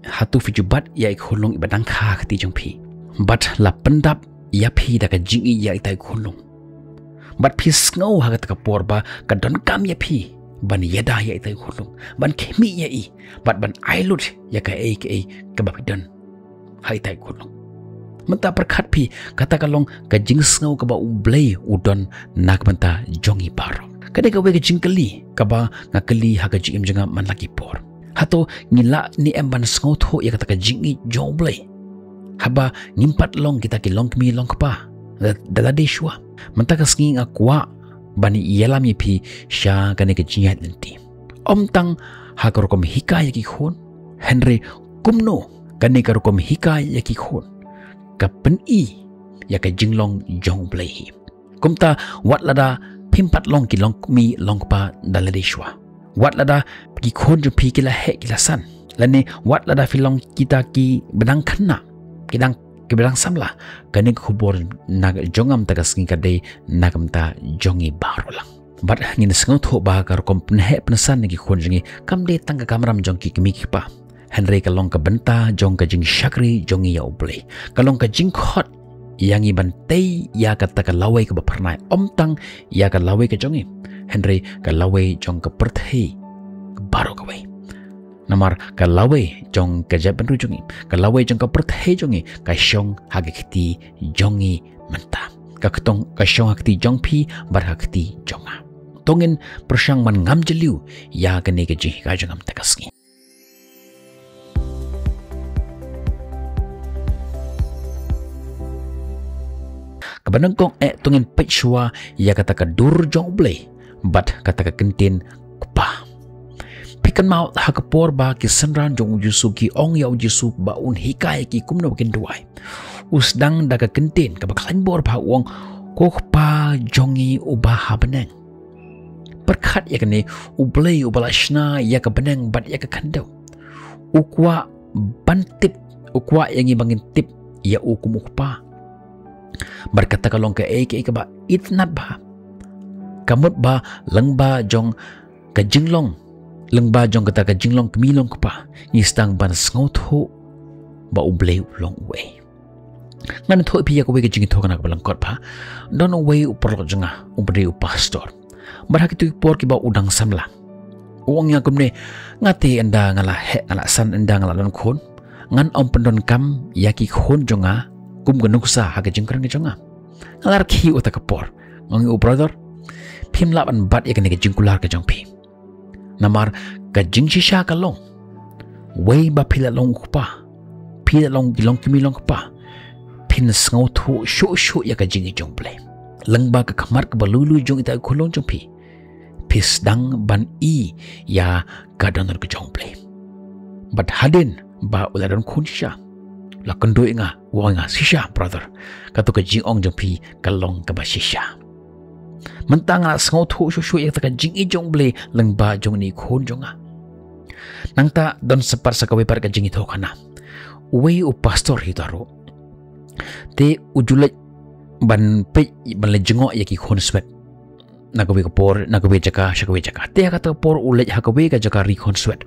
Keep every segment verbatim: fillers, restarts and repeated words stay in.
hato phi ju bat ïa i khunlung iba dang kha ha kti jong phi, bad la pyndap ïa phi da ka jingïeit ïa ita i khunlung, bad phi sngew ha kata ka por ba ka donkam ïa phi ban ïada ïa ita i khunlung, ban khmih ïa i, bad ban ai lut ïa kaei kaei kaba phi don ha ita i khunlung. Mynta pyrkhat phi, kata ka long ka jingsngew kaba U Blei u don na ka bynta jong ngi baroh. Ka dei kawei ka jingkylli kaba nga kylli ha ka jingim jong nga man la ki por. Hato ngi lah ne em ban sngewthuh ïa kata ka jingïeit jong U Blei haba ngim pat long kita ki longkmie longkpa da, da lade shuwa? Mynta ka sngi nga kwah ban ïalam ïa phi sha kane ka jingïaid lynti. Ym tang ha ka rukom hikai ïa ki khun, hynrei kumno kane ka rukom hikai ïa ki khun ka pyni ïa ka jinglong jong U Blei hi. Kumta, wat lada phim pat long ki longkmie longkpa da lade shuwa, wat lada ki khun jong phi ki la heh ki la san, lane wat lada phi long kita kiba dang khynnah, ki dang, kiba dang samla, kane ka khubor na jong nga mynta ka sngi ka dei na ka bynta jong ngi baroh lang. Bad ngin sngewthuh ba ka rukom pynheh pynsan ïa ki khun jong ngi kam dei tang ka kamram jong ki kmie ki kpa, hynrei ka long ka bynta jong ka jingshakri jong ngi ïa U Blei. Ka long ka jingkhot ïa ngi ban tei ïa kata ka lawei kaba phyrnai, ym tang ïa ka lawei ka jong ngi, hynrei ka lawei jong ka pyrthei baroh kawei. Namar ka lawei jong ka jaitbynriew jong ngi, ka lawei jong ka pyrthei jong ngi, ka shong ha ka kti jong ngi mynta. Ka kti, ka shong ha kti jong phi bad ha kti jong nga. To ngin pyrshang ban ngam jylliew ïa kane ka jinghikai jong nga mynta ka sngi. Kaba nyngkong eh, to ngin peit shuwa ïa kata ka dur jong U Blei bad kata ka kyntien kpa. Phi kynmaw ha ka por ba ki synran jong U Jisu ki ong ïa U Jisu ba un hikai ïa ki kumno ba kin duwai, u sdang da ka kyntien kaba khlaiñ bor bha, u ong, "Ko Kpa jong ngi uba ha bneng." Pyrkhat ïa kane, U Blei uba la shna ïa ka bneng bad ïa ka khyndew, u kwah ban tip, u kwah ïa ngi ba ngin tip ïa u kum u Kpa. Bad kata ka long kaei kaei kaba itynnad bha. Ka mut ba lyngba jong ka jinglong, lyngba jong kata ka jinglong kmie long kpa, ngi sdang ban sngewthuh ba U Blei u long uei. Ngan ïathuh ïa phi ïa kawei ka jingïathuhkhana kaba lyngkot bha. Don uwei u paralok jong nga, uba dei u pastor. Bad ha kito ki por kiba u dang samla, u ong ïa nga kumne, "Nga te ynda nga la heh, nga la san, ynda nga la don khun, ngan ym pyndonkam ïa ki khun jong nga kum ka nuksa ha ka jingkren ka jong nga." Nga la rkhie uta ka por. Nga ong ïa u, "Brother, phim lah ban bat ïa kane ka jingkular ka jong phi. Namar ka jingshisha ka long, wei ba phi la long u kpa, phi la long ki longkmie long kpa, phin sngewthuh shuh shuh ïa ka jingïeit jong U Blei. Lyngba ka khmat kaba lui lui jong ita i khunlung jong phi, phi sdang ban i ïa ka dohnud ka jong U Blei." Bad hadien ba u la don khun shisha, la kynduh ïa nga, u ong ïa nga, "Shisha, brother, kato ka jingong jong phi ka long kaba shisha." Mynta nga la sngewthuh shuh shuh ïa kata ka jingïeit jong U Blei lyngba jong ine i khun jong nga. Nangta don sa pat sa kawei pat ka jingïathuhkhana. Uwei u pastor hi uta ruh, te u ju leit ban peit, ban leit jngoh ïa ki khun swet na kawei ka por, na kawei ka jaka sha kawei ka jaka. Te ha kata ka por u leit ha kawei ka jaka ri khun swet.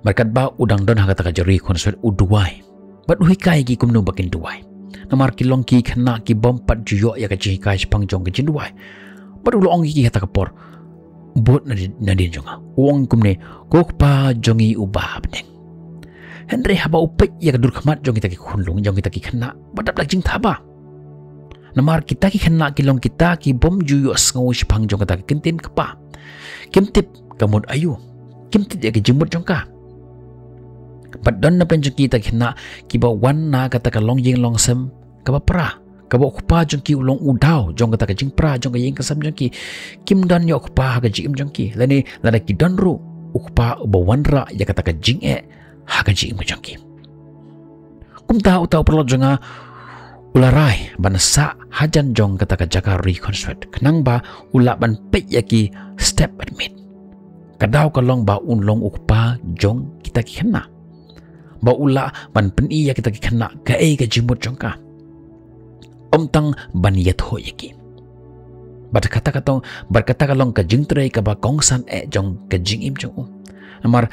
Bad katba u dang don ha kata ka jaka ri khun swet, u duwai. Bad u hikai ïa ki kumno ba kin duwai. Namar ki long ki khynnah ki bym pat ju ïoh ïa ka jinghikai shaphang jong ka jingduwai. Bad u la ong ïa ki ha kata ka por, bud nadien, nadien jong nga, u ong kumne, "Ko Kpa jong ngi uba ha bneng." Hynrei haba u peit ïa ka dur khmat jong kita ki khunlung, jong kita ki khynnah, ba dap da ka jingthaba. Namar kita ki khynnah ki long kita ki bym ju ïohsngew shaphang jong kata ka kyntien kpa. Kim tip ka mut aïu. Kim tip ïa ka jingmut jong ka. Bad don na pdeng jong kita ki khynnah kiba wan na kata ka longïing longsem kaba pra, kaba u kpa jong ki u long u daw jong kata ka jingpra jong ka ïing ka sem jong ki. Kim don ïa u kpa ha ka jingim jong ki, lane lada ki don ruh, u kpa uba wanrah ïa kata ka jingeh ha ka jingim ka jong ki. Kumta uta u paralok jong nga u la rai ban sah hajan jong kata ka jaka ri khun swet, khnang ba u lah ban peit ïa ki step bad miet. Ka daw ka long ba un long u kpa jong kita ki khynnah, ba u lah ban pyni ïa kita ki khynnah kaei ka jingmut jong ka, ym tang ban ïathuh ïa ki. Bad kata ka tong, bad kata ka long ka jingtrei kaba kongsan eh jong ka jingim jong u. Namar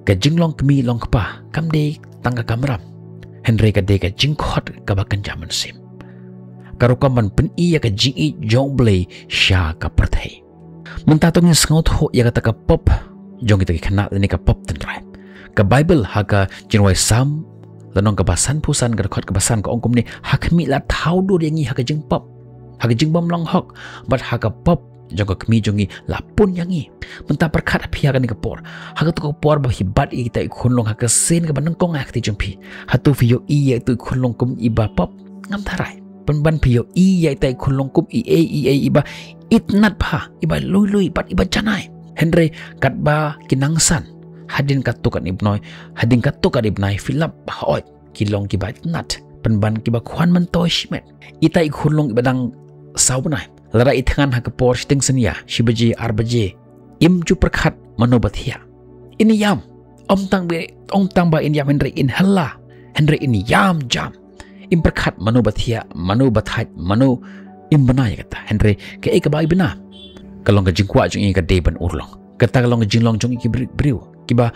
Ka jinglong kmie long kpa kam dei tang ka kamram, hynrei ka dei ka jingkhot kaba kynja mynsiem. Ka rukom ban pyni ïa ka jingïeit jong U Blei sha ka pyrthei. Mynta to ngin sngewthuh ïa kata ka pop jong kita ki khynnah lane ka pop tynrai. Ka Baibl ha ka jingrwai Salm, lynnong kaba sanphew san, ka dkhot kaba san, ka ong kumne: Ha khmih, la thaw dur ïa ngi ha ka jingpop, ha ka jingbym long hok, bad ha ka pop jong ka kmie jong ngi la pun ïa ngi. Mynta pyrkhat ha phi ha kane ka por, ha kato ka por ba phi bat ïa ita i khunlung ha ka sien kaba nyngkong ha kti jong phi, hato phi ïohi ïa ita i khunlung kum iba pop? Ngam tharai. Pynban phi ïohi ïa ita i khunlung kum i ei i ei iba itynnad bha, iba lui lui bad iba janai. Hynrei katba ki nang san, hadien katto katne bnai, hadien katto katne bnai, phi lap ba hooid ki long kiba itynnad, pynban kiba khwan myntoi shimet. Ita i khunlung iba dang saw bnai, lada i thngan ha ka por shiteng synñia, shi baje, ar baje, im ju pyrkhat mano ba thiah. In ïam, ym tang ba, ym tang ba in ïam, hynrei in hylla, hynrei in ïam jam. Im pyrkhat mano ba thiah, mano ba thait, mano, im bna ïa kata. Hynrei kaei kaba i bna? Ka long ka jingkwah jong i ka dei ban urlong. Kata ka long ka jinglong jong i ki bri-, briew kiba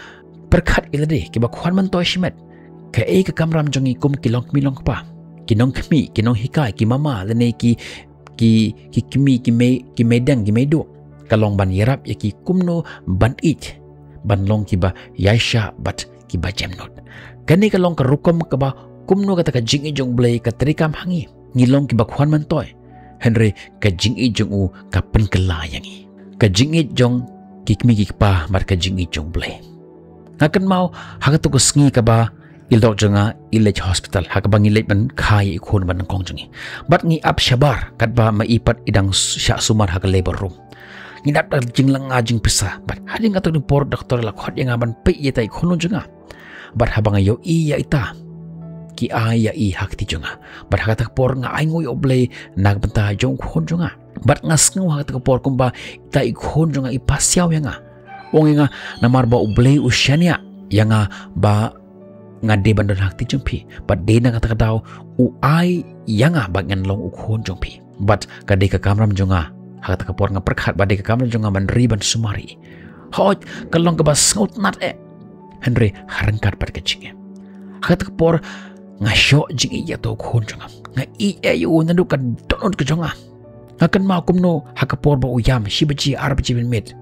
pyrkhat ïa lade, kiba khwan myntoi shimet. Kaei ka kamram jong i kum ki longkmie longkpa, ki nongkhmih, ki nonghikai, ki mama lane ki, ki, ki kmie, ki mei, ki meideng, ki meiduh, ka long ban ïarap ïa ki kumno ban ïeit, ban long kiba ïaishah bad kiba jemnud. Kane ka long ka rukom kaba kumno kata ka jingïeit jong U Blei ka treikam ha ngi. Ngi long kiba khwan myntoi, hynrei ka jingïeit jong u ka pynkylla ïa ngi. Ka jingïeit jong ki kmie ki kpa bad ka jingïeit jong U Blei. Nga kynmaw ha kato ka sngi kaba i lok jong nga i leit hospital, ha kaba ngi leit ban kha ïa i khun ba nyngkong jong ngi. Bad ngi ap shabar katba ma i pat i dang shah sumar ha ka labor room. Ngi dap da jinglanga jingpisa, bad hadien katto katne por doktor la khot ïa nga ban peit ïa ita i khunlung jong nga. Bad haba nga ïohi ïa ita, ki ai ïa i ha kti jong nga. Bad ha kata ka por nga ainguh ïa U Blei na ka bynta jong u khun jong nga. Bad nga sngew ha kata ka por kumba ita i khun jong nga i pasiaw ïa nga. U ong ïa nga, namar ba U Blei u shaniah ïa nga ba nga dei ban don ha kti jong phi. Bad dei na kata ka daw u ai ïa nga ba ngan long u khun jong phi. Bad ka dei ka kamram jong nga, ha kata ka por nga pyrkhat ba dei ka kamram jong nga ban ri ban sumar ïa i. Hooid, ka long kaba sngewtynnad eh, hynrei ha ryngkat bad ka jingim. Ha kata ka por nga shoh jingïeit ïa uto u khun jong nga. Nga ïeit eh ïa u naduh ka dohnud ka jong nga. Nga kynmaw kumno ha ka por ba u ïam, shi baje, ar baje mynmiet,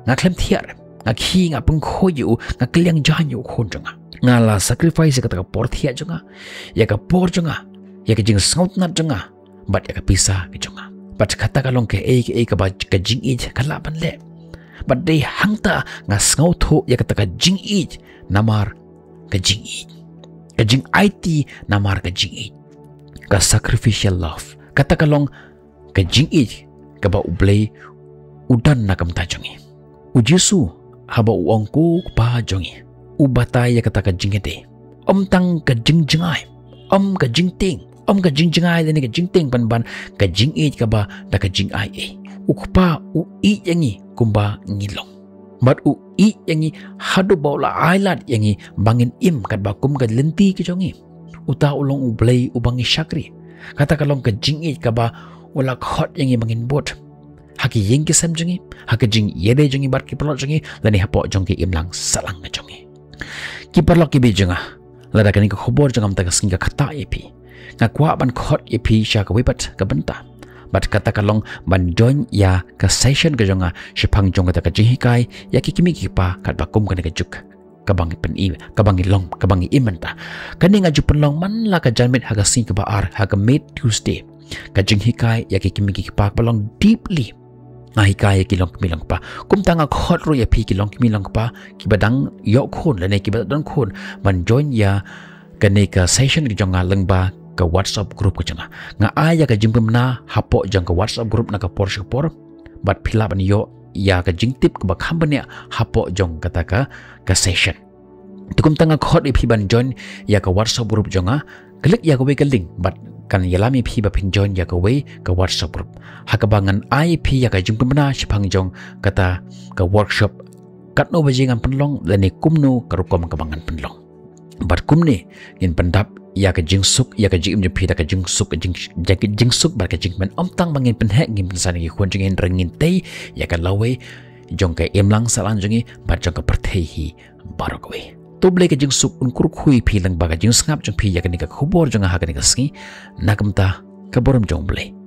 nga khlem thiah, nga khie, nga pynkhuid ïa u, nga kylliang jaiñ ïa u khun jong nga. Nga la sacrifice ïa kata ka por thiah jong nga, ïa ka por jong nga, ïa ka jingsngewtynnad jong nga, bad ïa ka pisa ka jong nga. Bad kata ka long kaei kaei kaba ka jingïeit ka lah ban leh. Bad dei hangta nga sngewthuh ïa kata ka jingïeit namar ka jingïeit, ka jingaiti namar ka jingïeit. Ka sacrificial love, kata ka long ka jingïeit kaba U Blei u don na ka bynta jong ngi. U Jisu, haba u ong ko Kpa jong ngi, u batai ïa kata ka jingïadei. Ym tang ka jingjngai, ym ka jingtieng, ym ka jingjngai lane ka jingtieng, pynban ka jingïeit kaba da ka jingai ei. U Kpa u ïeit ïa ngi kumba ngi long. Bad u ïeit ïa ngi haduh ba u la ai lad ïa ngi ba ngin im katba kum ka lynti ka jong ngi. Uta u long U Blei uba ngi shakri. Kata ka long ka jingïeit kaba u la khot ïa ngi ba ngin bud ha ki ïing ki sem jong ngi, ha ka jingïadei jong ngi bad ki paralok jong ngi, lane hapoh jong ki imlang sahlang ka jong ngi. Ki paralok ki baieit jong nga, lada kane ka khubor jong nga mynta ka sngi ka ktah ïa phi, nga kwah ban khot ïa phi sha kawei pat ka bynta. Bad kata ka long ban join ïa ka session ka jong nga shaphang jong kata ka jinghikai ïa ki kmie ki kpa katba kum kane ka juk kaba ngi pyni, kaba ngi long, kaba ngi im mynta. Kane nga ju pynlong man la ka janmiet ha ka sngi kaba ar, ha ka Miet Tuesday. Ka jinghikai ïa ki kmie ki kpa kaba long deeply. Nga hikai ïa ki longkmie longkpa. Kumta nga khot ruh ïa phi ki longkmie longkpa kiba dang ïoh khun lane kiba don khun ban join ïa kane ka session ka jong nga lyngba ka WhatsApp group ka jong nga. Nga ai ïa ka jingpynbna hapoh jong ka WhatsApp group na ka por sha ka por. Bad phi lah ban ïoh ïa ka jingtip kaba kham bniah hapoh jong kata ka, ka session. Te kumta nga khot ïa phi ban join ïa ka WhatsApp group jong nga. Klik ïa kawei ka link bad kan ïalam ïa phi ba phin join ïa kawei ka WhatsApp group, ha kaba ngan ai ïa phi ïa ka jingpynbna shaphang jong kata ka workshop, katno baje ngan pynlong lane kumno ka rukom kaba ngan pynlong. Bad kumne ngin pyndap ïa ka jingsuk ïa ka jingim jong phi da ka jingsuk, ka jing, ïa ka jingsuk bad ka jingkmen. Ym tang ba ngin pynheh, ngin pynsan ïa ki khun jong ngi, hynrei ngin tei ïa ka lawei jong ka imlang sahlang jong ngi bad jong ka pyrthei hi baroh kawei. To U Blei ka jingsuk un kyrkhu ïa phi lyngba ka jingsngap jong phi ïa kane ka khubor jong nga ha kane ka sngi. Na kumta ka burom jong U Blei